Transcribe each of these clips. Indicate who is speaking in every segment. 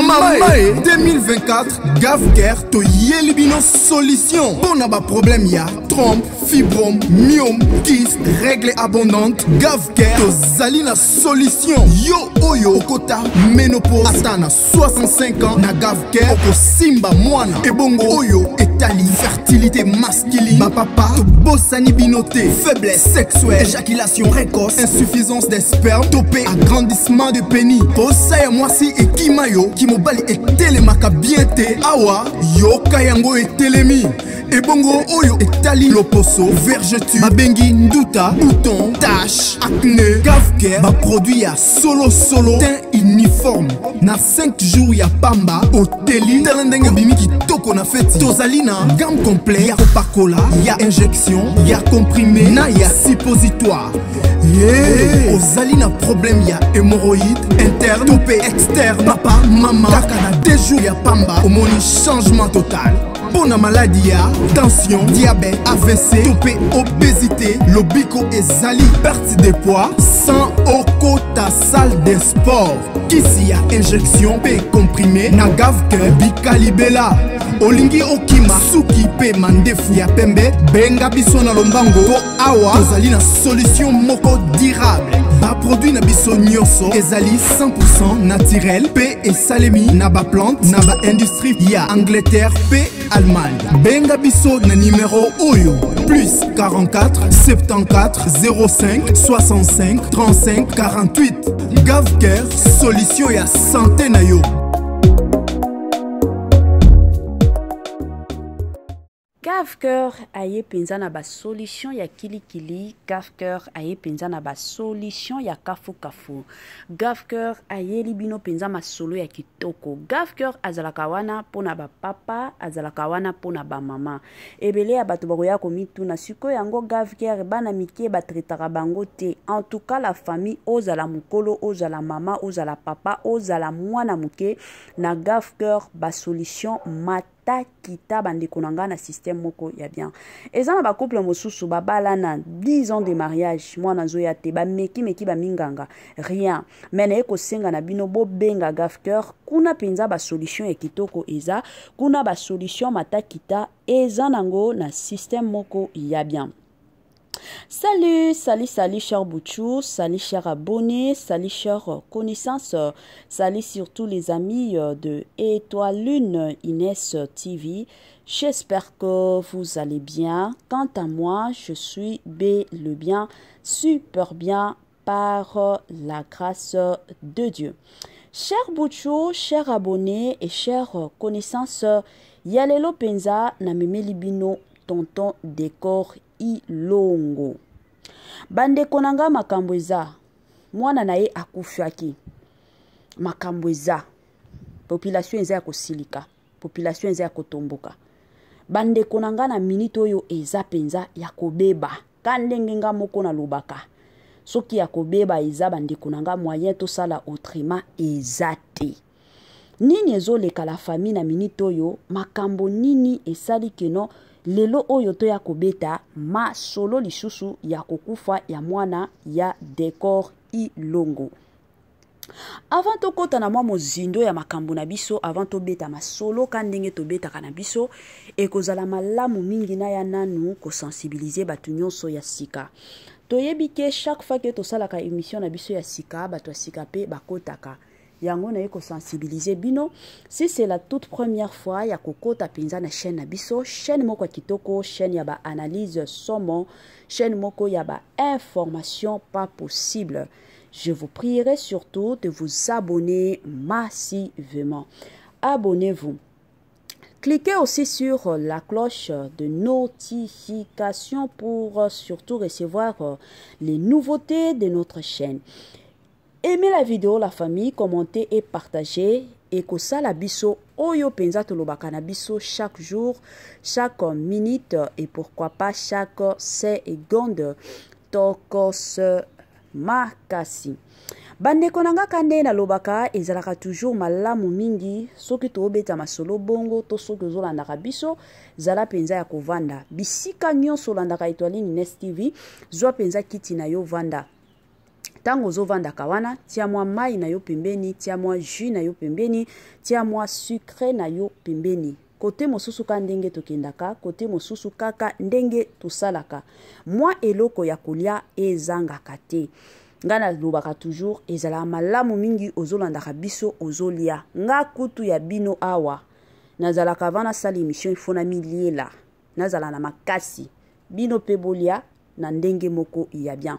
Speaker 1: Mama e 2024, Gavcare toyeli bino solution mpo na baproblème ya trompe, fibrome, myome, kyste, règle abondante. Gavcare tozali na solution. Yo oyo okota ménopause ata na 65 ans, na Gavcare okosimba mwana. Ebongo oyo etali fertilité masculine, bapapa tobosani bino te. Faiblesse sexuelle, éjaculation précoce, insuffisance des sperme to mpe agrandissement de pénis, posa ya mwasi ekima yo, kimobali etelemaka bien te, awa yoka yango etelemi. Ebongo oyo etali loposo, vergeture babengi nduta, bouton, tache, acné, Gavcare baproduit ya solo solo, teint uniforme na 5 jours ya pamba oteli. Tala ndenge obimi kitoko na feti. Tozali na gamme complet ya kopakola, ya injection, ya comprimé na ya suppositoire. Yeah. Ozali na problème ya hémorroïde interne to mpe externe, papa, mama, kaka na 2 jours ya pamba omoni changement total. Mpo na maladi ya tension, diabète, AVC to mpe obésité, lobiko ezali. Perte de poids sans okota salle de sport, kisi ya injection mpe comprimé na Gavcare bikalibela. Olingi okima suki mpe mandefu ya pembe, benga biso na lombango mpo awa tozali na solution moko durable. Baproduit na biso nyonso ezali 100% naturel mpe esalemi na baplante na baindustrie ya Angleterre mpe Allemagne. Benga biso na nimero oyo: plus 44 74 05 65 35 48. Gavcare, solution ya santé na yo.
Speaker 2: Gavcare aye mpenza na basolution ya kilikili. Gavcare aye mpenza na basolution ya kafukafu. Gavcare ayeli bino mpenza masolo ya kitoko. Gavcare azalaka wana mpona bapapa, azalaka wana mpona bamama. Ebele ya bato bakoya komituna sikoyo yango Gavcare bana mike batraitaka bango te. En tout cas la famille, ozala mokolo, ozala mama, ozala papa, ozala mwana moke, na Gavcare basolution mat kita. Bandeko na ngai, na système moko ya bien, eza na bacouple mosusu babala na 10 ans de mariage, mwana azoya te, bamekimeki baminganga, rien. Mais naye kosenga na bino bobenga Gavcare. Kuna mpenza basolution ya kitoko eza kuna, basolution matakita eza nango na système moko ya bien. Salut, salut, salut, cher Bouchou, salut, cher abonné, salut, cher connaissance, salut surtout les amis de Étoile Lune Inès TV. J'espère que vous allez bien. Quant à moi, je suis bel et bien, super bien par la grâce de Dieu. Cher Bouchou, cher abonné et chère connaissance, ya lelo penza namemeli bino tonton Décor Ilongo. Bandeko na nga, makambo eza, mwana na ye akufaki. Makambo eza, population eza ya kosilika, population eza ya kotomboka. Bandeko na nga, na minute oyo eza mpenza ya kobeba. Ka ndenge nga moko nalobaka, soki ya kobeba eza, bandeko na nga, moyen tosala autrement eza te. Nini ezoleka la famille na minute oyo? Makambo nini esali keno lelo oyo toya kobeta masolo lisusu ya kokufa ya mwana ya Décor Ilongo? Avant tokɔta na mwa mozindo ya makambo na biso, avant tobeta masolo ka ndenge tobetaka na biso, ekozala malamu mingi na ya nanu kosensibiliser bato nyonso ya sika. Toyebi ke chaque fois ke tosalaka émission na biso ya sika, bato ya sika mpe bakotaka. Yango naye kosensibiliser bino, si c'est la toute première fois ya kokota mpenza na chaîne na biso, chaîne moko ya kitoko, chaîne ya baanalyse somo, chaîne moko ya bainformation pas possible, je vous prierai surtout de vous abonner massivement. Abonnez-vous. Cliquez aussi sur la cloche de notification pour surtout recevoir les nouveautés de notre chaîne. Aimez la vidéo, la famille, commentez et partagez. Ekosala biso oyo penza tolobaka na biso chaque jour, chaque minute et pourquoi pas chaque seconde. Tokos makasi. Bandeko na nga, ka nde nalobaka, ezalaka toujours malamu mingi soki toobeta masolo bongo to soki ozolandaka biso, zala mpenza ya kovanda. Bisika nyonso olandaka Etoiline Ines TV, zwa mpenza kiti na yo, vanda. Ntango ozovandaka wana, tia mwa mai na yo pembeni, tia mwa jus na yo pembeni, tia mwa sucre na yo pembeni. Kote mosusu kaka ndenge tokendaka, kote mosusu kaka ndenge tosalaka. Mwa eloko ya kolia ezangaka te. Nga nalobaka toujours, ezalaka malamu mingi ozolandaka biso ozolia. Nga kutu ya bino awa, nazalaka avant nasala émission, il faut namiliela. Nazala na makasi. Bino pe bolia na ndenge moko ya bien.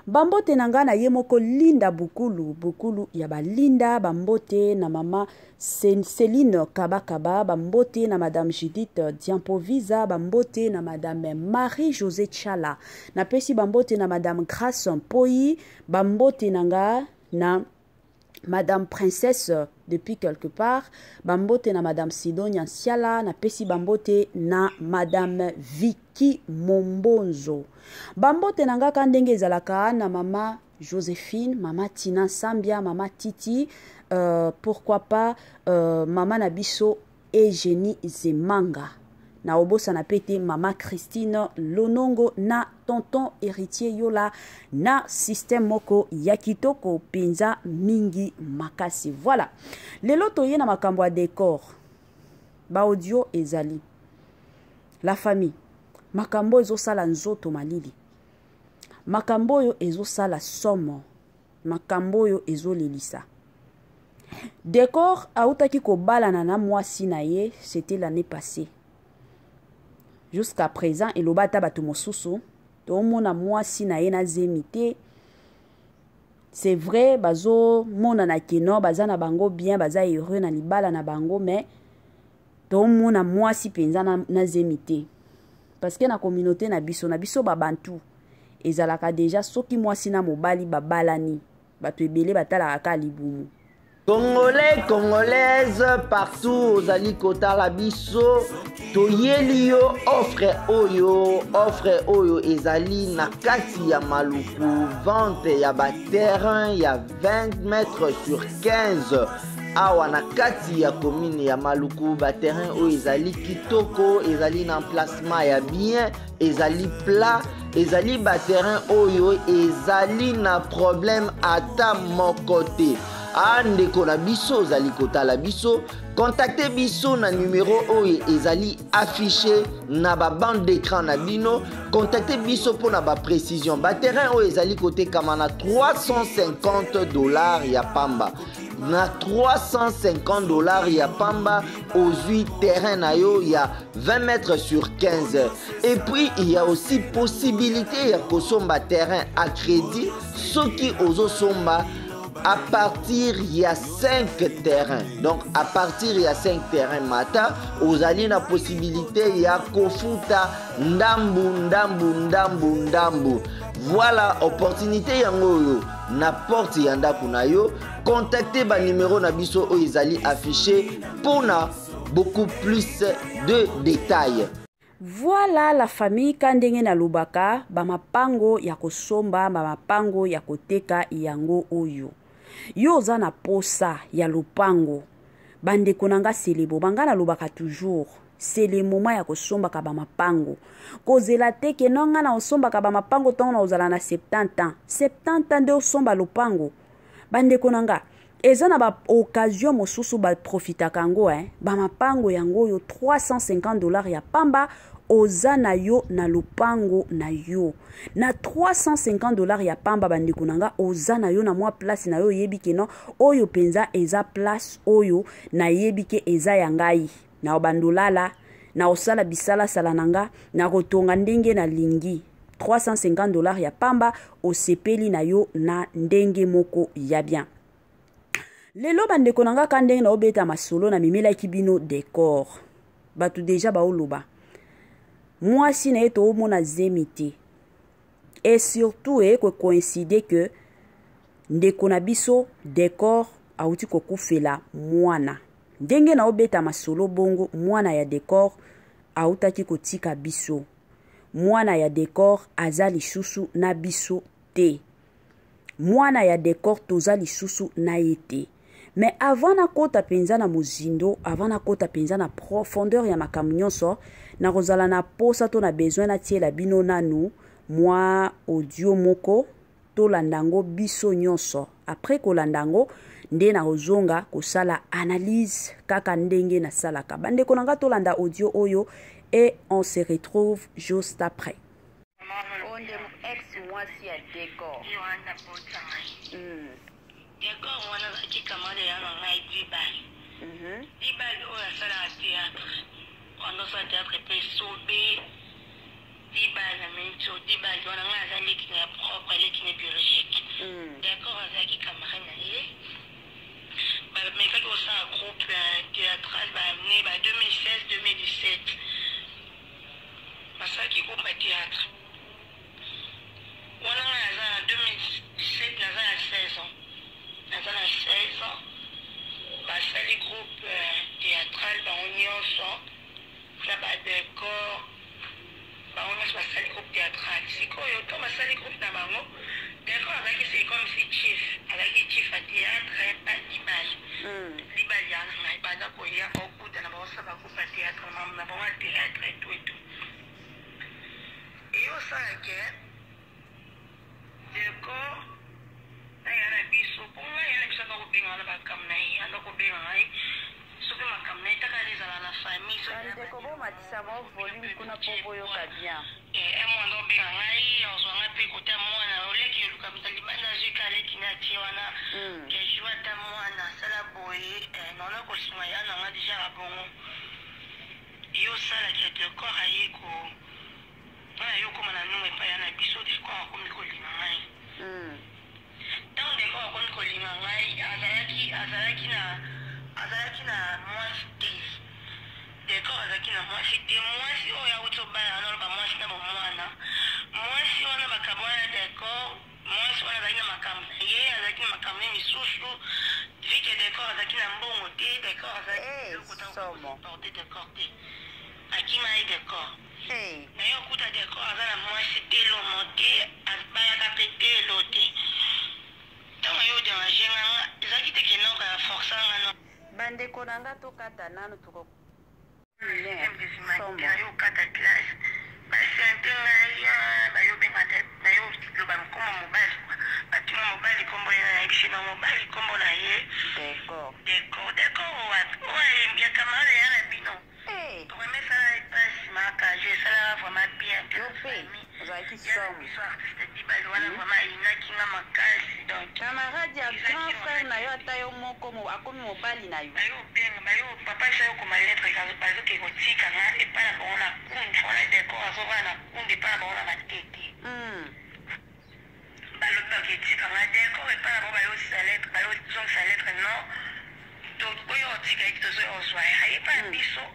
Speaker 2: Bambote na nga na ye moko Linda Bukulu, Bukulu ya ba Linda, bambote na mama Céline Kabakaba, bambote na madame Judith Diampovisa, bambote na madame Marie-Josée Chala. Napesi bambote na madame Grace Mpoyi, bambote na nga na madame Princesse depuis quelque part, bambote na madame Sidonia Nsiala, napesi bambote na madame Vicky Mombonzo. Bambote na nga ka ndenge ezalaka na mama Joséphine, mama Tina Sambia, mama Titi, pourquoi pas mama na biso Eugénie Zemanga. Na obosana pe te mama Christine Lonongo na tonton Héritier Yola na système moko ya kitoko penza mingi makasi. Voilà. Lelo toye na makambo ya décor. Ba audio ezali. La famille. Makambo ezosala nzoto malili. Makambo oyo ezosala somo. Makambo oyo ezolelisa. Décor autaki kobalana na mwasi na ye, c'était l'année passée. Jusqu'à présent, eloba ata bato mosusu, tomona mwasi na ye na zemi te. C'est vrai, bazo mona na keno, baza na bango bien, baza heureux na libala na bango, mais tomona mwasi penza na zemi te. Parce que na communauté na biso, na biso babantu, ezalaka déjà soki mwasi na mobali babalani, bato ebele batalaka ka libumu.
Speaker 3: Congolais, Congolaise, partout ozali kotala biso, toyeli yo offre oyo, offre oyo ezali na kati ya Maluku, vente ya ba terrain ya 20 mètres sur 15. Awa na kati ya commune ya Maluku, ba terrain oyo ezali kitoko, ezali na emplacement ya bien, ezali plat, ezali ba terrain oyo ezali na problème ata moko te. Ah, ndeko na biso ozali kotala biso, contacte biso na numéro oyo ezali affiché na ba bande d'écran na bino, contacte biso pour na ba précision. Ba terrain oyo ezali kotekama na 350 $ ya pamba. Na 350 $ ya pamba ozwi terrain na yo ya 20 mètres sur 15. Et puis il y a aussi possibilité ya kosomba terrain à crédit soki ozosomba à partir il y a 5 terrains. Donc à partir il y a 5 terrains mata ozali na possibilité ya kofuta ndambu ndambu ndambu ndambu. Voilà opportunité yango oyo na porte ya ndako na yo. Contactez ba numéro na biso oyo ezali affiché pour na beaucoup plus de détails.
Speaker 2: Voilà la famille, ka ndenge na lobaka, ba mapango ya kosomba, ba mapango ya koteka yango oyo. Yo oza na posa ya lopango. Bandeko na nga selebo, banga na lobaka toujours. C'est le moment ya kosombaka ba mapango. Kozela te ke non nga na osombaka ba mapango ntango na ozala na 70 ans. 70 ans nde osomba lopango. Bandeko na nga, eza na ba occasion mosusu ba profitaka yango, hein. Ba mapango yango oyo 350 $ ya pamba, oza na yo na lopango na yo. Na 350 $ ya pamba, bandeko na nga, oza na yo na mwa place na yo, oyebi ke non, oyo penza eza place oyo nayebi ke eza ya ngai. Na obandolala, na osala bisalasala na nga, na kotonga ndenge nalingi. 350 $ ya pamba, osepeli na yo na ndenge moko ya bien. Lelo bandeko na nga, ka ndenge na obeta masolo na mimelaki bino décor. Bato deja baoloba mwasi na ye toomona zemi te. Et surtout eye kocoïncide que ndeko na biso décor awuti kokufela mwana. Ndenge na obeta masolo bongo, mwana ya décor awutaki kotika biso. Mwana ya décor aza lisusu na biso te. Mwana ya décor toza lisusu na ye te. Mais avant nakota penza na mozindo, avant nakota penza na profondeur ya makambo nyonso, nakozala na posa to na besoin natiela bino nanu mwa audio moko. Tolanda yango biso nyonso. Après kolanda yango nde nakozonga kosala analyse kaka ndenge nasalaka. Bandeko na nga, tolanda audio oyo et on se retrouve juste après.
Speaker 4: Oyo nde ex mwasi ya Decor.
Speaker 5: Ye wana bota ngai. Decor wana azalaki camarade ya na ngai Dibal. Dibal oyo asalaka théâtre. Wana osala théâtre mpe sobe. Dibal na miniti oyo Dibal wana ngai aza leki na ya propre, leki na biologique. Decor azalaki camarade na ye. Bamekaki kosala groupe théâtral ba année ba 2016 2017. Basalaki groupe ya théâtre. Wana ngai naza na 2017, naza na 16 ans. Naza na 16 ans. Basali groupe théâtral bango nyonso na ba décor, bango nyonso basali groupe théâtral. Sikoyo to basali groupe na bango, décor azalaki, c'est comme si chief, azalaki chief ya théâtre pa Dibal. Dibal ya na ngai banda koya okutana baosala bagroupe ya théâtre na bango ya théâtre et tout et tout. Eyosala ke décor naya na biso, mpo ngai ya na biso anda kobenga na makambo na ye, anda kobenga ngai soki makambo na ye taka ezala na famille.
Speaker 4: Bandeko, bomatisa mwa volume kuna mpo boyoka bien.
Speaker 5: Mwana obenga ngai, ozwanga mpe kota mwana oleki oluka moto libanda, azwi ka aleki na atie wana ke jua ata mwana asala boye naona kosunga ya nanga déjà ya bongo. Yo osalaki ya décor aye ko mpona yo okóma na nungu epai ya na biso. Décor akomi kolinga ngai. Ntango décor akomi kolinga ngai, azalaki na mwasi te. Décor azalaki na mwasi te. Mwasi oyo awuti obala wana, oloba mwasi na bomwana, mwasi wana makambo wana. Décor, mwasi wana azalaki na makambo na ye, azalaki na makambo ye misusu. Vu que décor azalaki na mbongo te, décor azalaki
Speaker 4: Somo.
Speaker 5: Porte décor te, akima ye décor.
Speaker 4: Hey.
Speaker 5: Na ye okuta décor aza na mwasi te, lomo te, abayaka mpe te, elo te. Ntango ye odéranger nganga, ezalaki te ke noko ya force nga no.
Speaker 4: Bandeko na nga, tokata nanu, toko
Speaker 5: Système des
Speaker 4: Somo.
Speaker 5: humanitaires, yo okata classe, basente ngai, bayobenga te, nayo loba nkombo mobali, batinga mobali nkombo ye, nayebisi na mobali nkombo na ye.
Speaker 4: Décor.
Speaker 5: Décor, décor wapi oyo ya camarade ya na bino?
Speaker 4: Hey.
Speaker 5: Vraiment esala epasi makajo, esalaka vraiment bien te.
Speaker 4: Yo mpe ozalaki
Speaker 5: Ya
Speaker 4: somo.
Speaker 5: biso artiste Dibali wana vraiment ayinaki nga makasi, donc
Speaker 4: Camarade ya grand frère na yo, ata yo moko akomi mobali na yo.
Speaker 5: Bayobenga, bayo papa esa yokoma lettre, bazoke kotika nga epai na bango na Kundu wana. Décor azovaa na Kundu epai na bango na Matete. Balobi baketika nga décor epai na bango, bayosisa lettre, bayozongisa lettre: non, oyo otika eti tozoya ozwa ye ayepa na biso.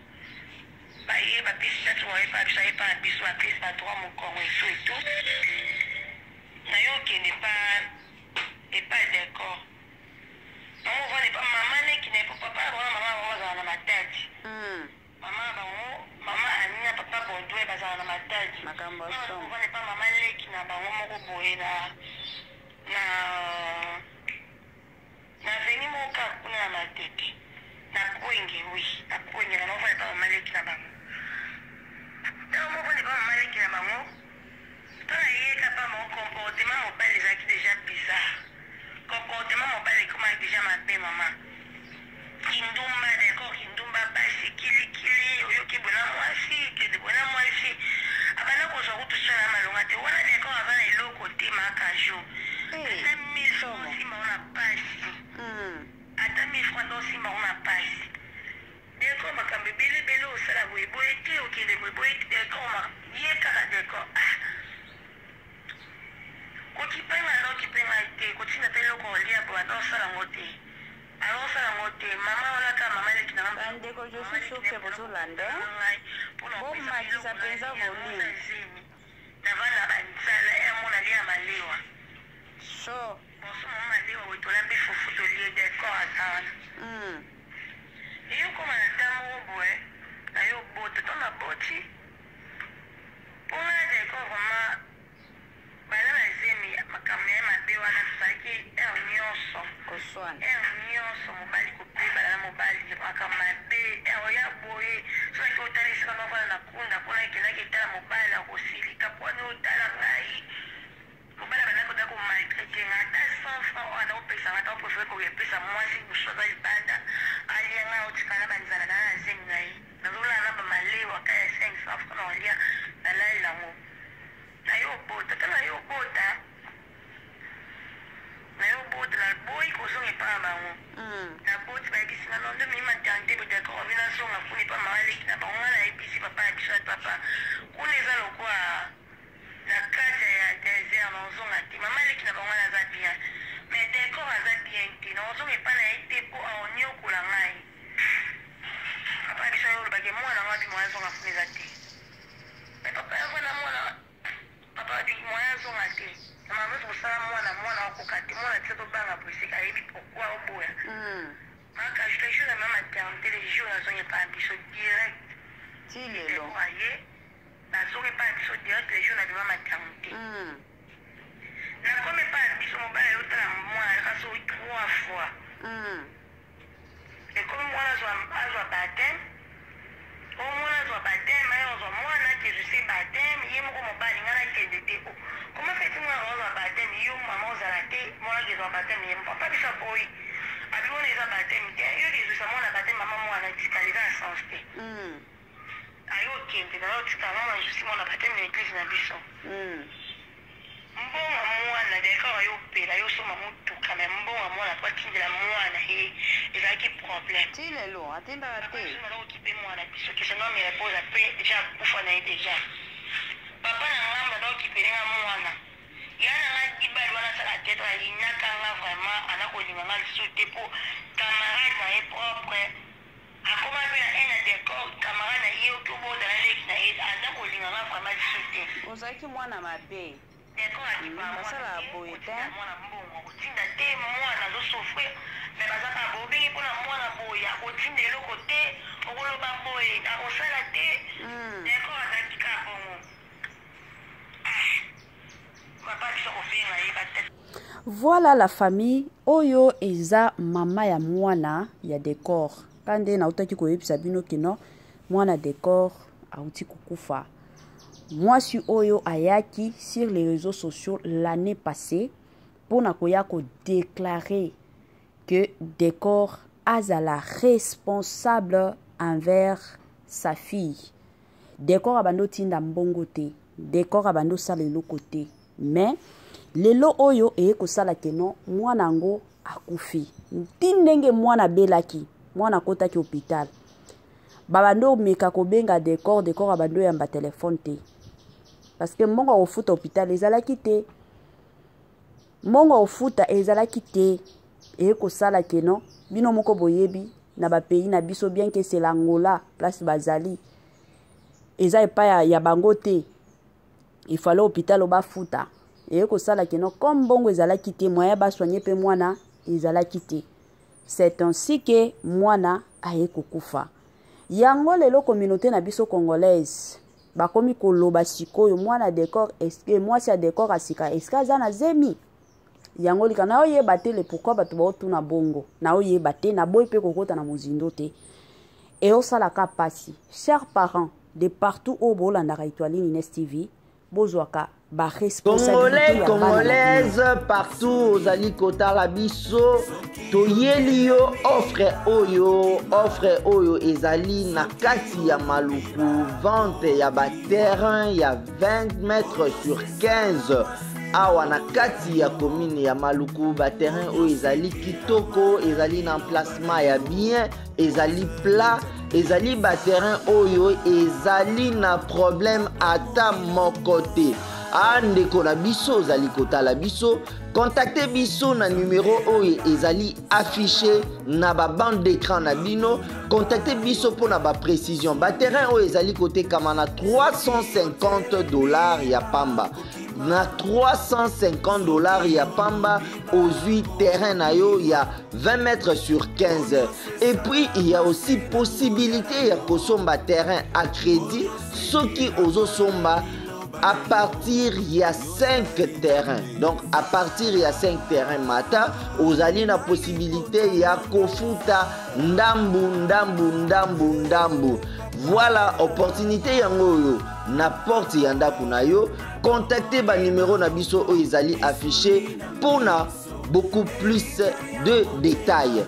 Speaker 5: Baye bapesi lettre, bayepa na biso, ayepa na biso, bapesi badroit mokongo etu etu na yo okende pa epai décor bango ovanda epa mama leki na ye, po papa na bango na mama na bango bazala na Matadi. Mama na bango, mama Amina, papa Baudouin, bazala na Matadi.
Speaker 4: Makambo ya somo.
Speaker 5: Ovanda epa mama leki na bango moko boye na veni moko kaka kuna na Matete, na Kwenge, oui, na Kwenge. Na moko epa mama leki na bango, ntango moko epa mama leki na bango, mpona yeka pa bango, comportement mobali ezalaki déjà bizarre. Comportement mobali ekomaki déjà mabe, mama. Kindumba, d'accord, kindumba, basi kilikili, oyoki bona mwasi kende bona mwasi, abanda kozwa kutu so na malonga te wana. D'accord aza na eloko te, makajo. Ata 1000 francs osimba ngo na pasi. Ata 1000 francs nde osimba ngo na pasi. Décor makambo ebele ebele, osala boye boye te, okende boye boye te. Décor ye kaka décor, ah, kokipenga na okipenga te, kotinda te eloko olia boye, anda osala yango te, azosala yango te. Mama wana kaka mama eleki na
Speaker 4: Bandeko, je suis sûr que bozolanda. Bomatisa mpenza volume.
Speaker 5: Navanda banzala emona lia malewa.
Speaker 4: So
Speaker 5: Bonso mama, malewa boye, tolambi fufu, tolie, décor aza wana. Eyokoma na ta moko boye nayo bota to naboti mpona décor vraiment bana na zemi, makambo ya mabe wana, tozalaki heure nyonso
Speaker 4: Koswana.
Speaker 5: Heure nyonso mobali kobebana na mobali, makambo mabe, heure ya boye. Soki otala esika novanda na Kunda kuna, ekendaki etala mobali akosilika mponi otala ngai, mobali abandaki kota komaltraiter. préféré kokepesa mwasi mosusu aza libanda alia, ngai otikala banzala na na zemi na ye, nazolala na bamalewa ka ya 500 francs na olia, nalali nango na yo obota ta na yo obota na yo obota. Naboyi kozonga epa na bango. Naboti, bayebisi nga nondo mimi maternité boye. D'accord, abi nazonga kuna epa mama leki na bango. Nga nayebisi papa na biso ya papa, kuna eza lokwa na kati ya désert, nazonga te. Mama leki na bango wana aza bien, mais décor aza bien te, nazonga epa na ye te mpo aoniokola ngai. Papa na biso ayo olobaki mwana ngo abi moya azonga kuna eza te, mais papa yavana mwana, papa abi moya azonga te na mama nyonso kosala mwana, mwana akoka te, mwana tia tobanga boye seka ayebi pourquoi oboya. Maka le jour na ma maternité, le jour nazongi epa na biso direct.
Speaker 4: Ti lelo.
Speaker 5: Aye, nazongi epa na biso direct le jour na bima maternité. Nakomi epa na biso, mobali ayotala mwana kaka soki trois fois. Ekomi mwana azwa baptême, o mwana azwa baptême, aye azwa mwana akezwise baptême ye moko. Mobali, ngai nakende te. O comment feti mwana azwa baptême, yo mama ozala te, mwana akezwa baptême ye? Papa biso aboyi, abi wana eza baptême te, yo kezwisa mwana baptême, mama mwana etikala eza na sens te. Aye okende na yo otikala mwana azwisi mwana baptême na église na biso. Mbongo mwana d'accord, ayo opela yo osomba motuka, mais mbongo mwana po atindela mwana ye ezalaki problème.
Speaker 4: Ti lelo atindaka te.
Speaker 5: Okipe mwana biso kese no amela poza mpe déjà akufa na ye déjà. Papa na ngambo aza okipelenga mwana ya na nga dibali wana, asala tete, alinaka nga vraiment, ana kolinga nga lisusu te mpo camarade na ye propre akoma mpe na haine ya décor. Camarade na ye oki obota na leki na ye, aza kolinga nga vraiment lisusu te.
Speaker 4: Ozalaki mwana mabe.
Speaker 5: Décor akipa.
Speaker 4: Basalaka boye te.
Speaker 5: Mwana mbongo akotinda te, mwana azosouffrir, mais baza kaka bobengi mpona mwana boye, akotinda eloko te, okoloba boye, akosala te. Décor azalaki kaka bongo. Papa biso kobenga ye batete.
Speaker 2: Voilà la famille, oyo eza mama ya mwana ya décor. Ka nde nautaki koyebisa bino kino mwana décor auti kokufa. Mwasi oyo ayaki sur les réseaux sociaux l'année passée mpona koya kodéclarer que décor azala responsable envers sa fille. Décor abandi otinda mbongo te, décor abandi osala eloko te, mais lelo oyo eye kosala keno mwana yango akufi. Nti ndenge mwana abelaki, mwana akotaki hôpital, babandi omeka kobenga décor, décor abandi oyamba telefone te, parce que mbongo ya kofuta hôpital ezalaki te, mbongo ya kofuta ezalaki te. Eye kosala keno bino moko boyebi na bapays na biso bien que c'est l'Angola, place bazali eza epai ya bango te, ifale hôpital bafuta. Eye kosala keno comme mbongo ezalaki te, moyen basoigne mpe mwana ezalaki te. C'est ainsi que mwana aye kokufa. Yango lelo communauté na biso congolaise bakomi koloba sikoyo mwana décor, est-ce mwasi ya décor asika, est-ce aza na zemi? Yango lika naoyeba te le pourquoi bato baotuna bongo, naoyeba te, naboyi mpe kokota na mozindo te, eosalaka mpasi. Chers parents de partout oyo bolandaka Etoiline Ines TV, bozwaka
Speaker 3: baresponsabilité.
Speaker 2: Ya
Speaker 3: Congolaise partout ozali kotala biso, toyeli yo offre oyo. Offre oyo ezali na kati ya Maluku, vente ya baterrain ya 20 mètres sur 15 awa na kati ya commune ya Maluku. Baterrain oyo ezali kitoko, ezali na emplacement ya bien, ezali plat, ezali baterrain oyo ezali na problème ata moko te. A ndeko na biso ozali kotala biso, contacte biso na numero oyo ezali affiché na babande d'écran na bino. Contacte biso mpona baprécision. Baterrain oyo ezali kotekama na 350 $ ya pamba. Na 350 $ ya pamba, ozwi terrain na yo ya 20 mètres sur 15. Et puis il y a aussi possibilité ya kosomba terrain à crédit soki ozosomba à partir ya 5 terrains. Donc à partir ya 5 terrains mata, ozali na possibilité ya kofuta ndambu ndambu ndambu ndambu. Voilà opportunité yango oyo na porte ya ndako na yo. Contacte banimero na biso oyo ezali affiché mpona beaucoup plus de détails.